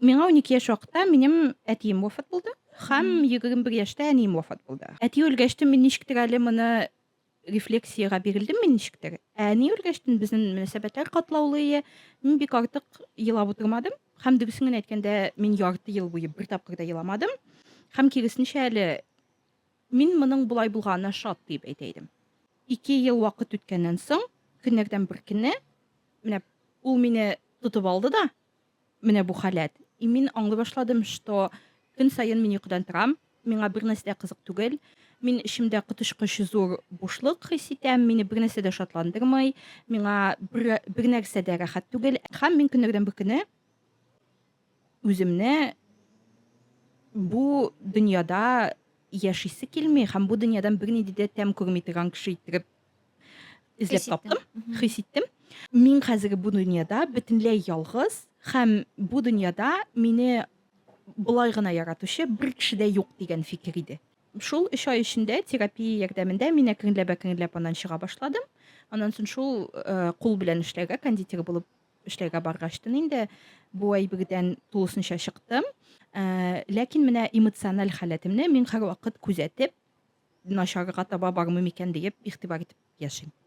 Миңа 12 яшь вакытта минем әтием вафат булды һәм 21 яшьтә әнием вафат булды. Әти үлгәчтен мин ничектер әле моны рефлексиягә бирелдем мин ничектер. Ә әни үлгәчтен безнең мөнәсәбәтләр катлаулы ие. Мин бик артык елап утырмадым. Һәм дөресен генә әйткәндә, мин ярты ел буе бер тапкыр да еламадым. Һәм киресенчә әле мин моның болай булганына шат диеп әйтә идем. 2 ел вакыт үткәннән соң, көннәрдән бер көнне менә ул мине тотып алды да, менә бу халәт. И мин аңлый башладым, что көн саен мин йокыдан торам, миңа бер нәрсә дә кызык түгел. Мин эчемдә коточкыч зур бушлык хис итәм, мине бер нәрсә дә шатландырмый, миңа бер, бер нәрсә дә рәхәт түгел. Һәм мин көннәрдән бер көне үземне бу дөньяда яшисе килми һәм бу дөньядан бернинди дә тәм күрми торган кеше иттереп эзләп таптым, хис иттем. Мин хәзер бу дөньяда бөтенләй ялгыз һәм бу дөньяда мине болай гына яратучы бер кеше дә юк дигән фикер иде. Шул өч ай эчендә терапия ярдәмендә мин әкренләп-әкренләп аннан чыга башладым. Аннан соң шул э, кул белән эшләргә, кондитер булып эшләргә баргачтын инде бу әйбердән тулысынча чыктым. Э, ләкин менә эмоциональ халәтемне мин һәрвакыт күзәтеп, начарга таба бармый микән диеп игътибар итеп яшим.